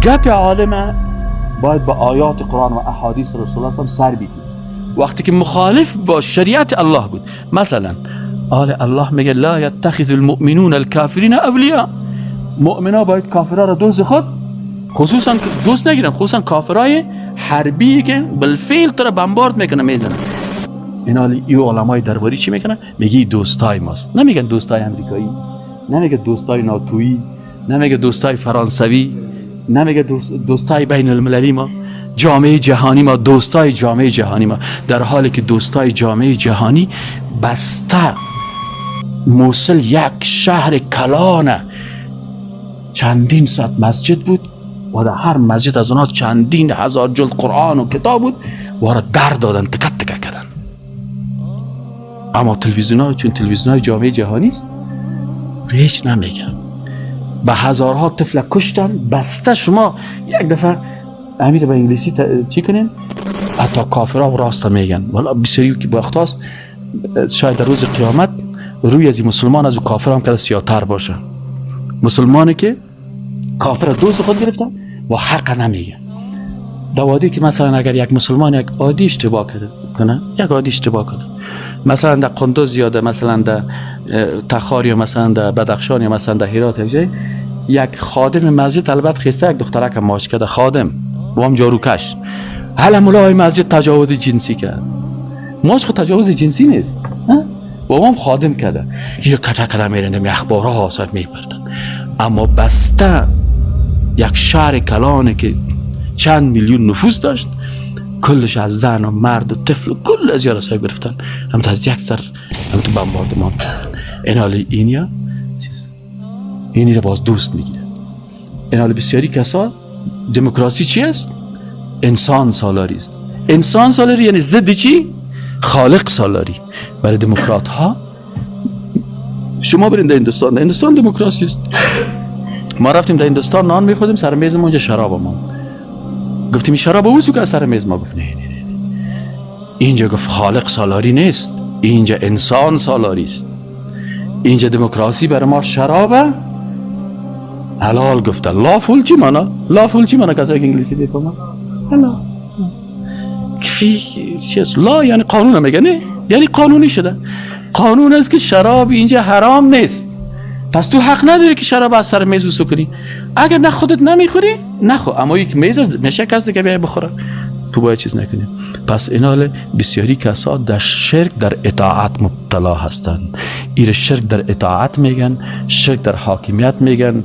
گپ عالمه باید با آیات قرآن و احادیث رسول الله سر بیدی. وقتی که مخالف با شریعت الله بود، مثلا آل الله میگه لا یتخذ المؤمنون الكافرین اولیاء، مؤمنا باید کافرها را دوست خود خصوصا دوست نگیرن، خصوصا کافرای حربی که بالفعل تو را بمبارد میکنه میزنه. اینا ای علمای درباری چی میکنن؟ میگی دوستای ماست. نمیگن دوستای امریکایی، نمیگه دوستای ناتویی، نمیگه دوستای فرانسوی، نمیگه دوستای بین المللی ما، جامعه جهانی ما، دوستای جامعه جهانی ما، در حالی که دوستای جامعه جهانی بسته. موصل یک شهر کلانه، چندین صد مسجد بود و در هر مسجد از اونها چندین هزار جلد قرآن و کتاب بود و را در دادن، تکه تکه کردن. اما تلویزیون ها چون تلویزیون های جامعه جهانی است هیچ نمیگن. به هزارها طفل کشتن بسته. شما یک دفعه امیر به انگلیسی چی کنین، حتی کافرها راست میگن. والا بسیاری که باختاست شاید در روز قیامت روی از مسلمان از کافر هم که سیاتر باشه. مسلمانی که کافر دوست خود گرفته و حق نمیگه. دوادی که مثلا اگر یک مسلمان یک عادی اشتباه کنه، یک عادی اشتباه کنه، مثلا در قندوز یا در مثلا در تخار یا مثلا در بدخشان یا مثلا در هرات یک جای، یک خادم مسجد البته خسته یک دخترک ماچ کرده، خادم و هم جاروکش، حالا مولای مسجد تجاوز جنسی کرد. ماچ خود تجاوز جنسی نیست، با هم خادم کرده، یه کتا کتا میرندم اخبارها صاحب میبردن. اما بسته یک شهر کلانه که چند میلیون نفوس داشت، کلش از زن و مرد و طفل و کل از یارا صاحب گرفتن، هم تا از یک سر هم تو بمباردمان کردن. این حال اینیا چیز اینی رو باز دوست میگیره. این حال بسیاری کسا دموکراسی چی است؟ انسان سالاری است. انسان سالاری یعنی ضد چی؟ خالق سالاری. برای دموکرات ها شما برین در هندوستان، در هندوستان دموکراسی است. ما رفتیم در هندوستان نان میخوردیم، سر میز ما اونجا شراب ما، گفتیم شراب اوسو که سر میز ما، گفت نه نه نه، اینجا گفت خالق سالاری نیست، اینجا انسان سالاری است. اینجا دموکراسی برای ما شراب حلال گفته. lawful چی مانا؟ lawful چی مانا؟ کسایی که انگلیسی میفهمن حلال فی چیز law یعنی قانون میگه، نه یعنی قانونی شده. قانون است که شراب اینجا حرام نیست، پس تو حق نداری که شراب از سر میز وسو کنی. اگر نه خودت نمیخوری نخو، اما یک میز است میشه کس دیگه بیای بخوره، تو باید چیز نکنی. پس اینال بسیاری کسا در شرک در اطاعت مبتلا هستند. ایر شرک در اطاعت میگن، شرک در حاکمیت میگن.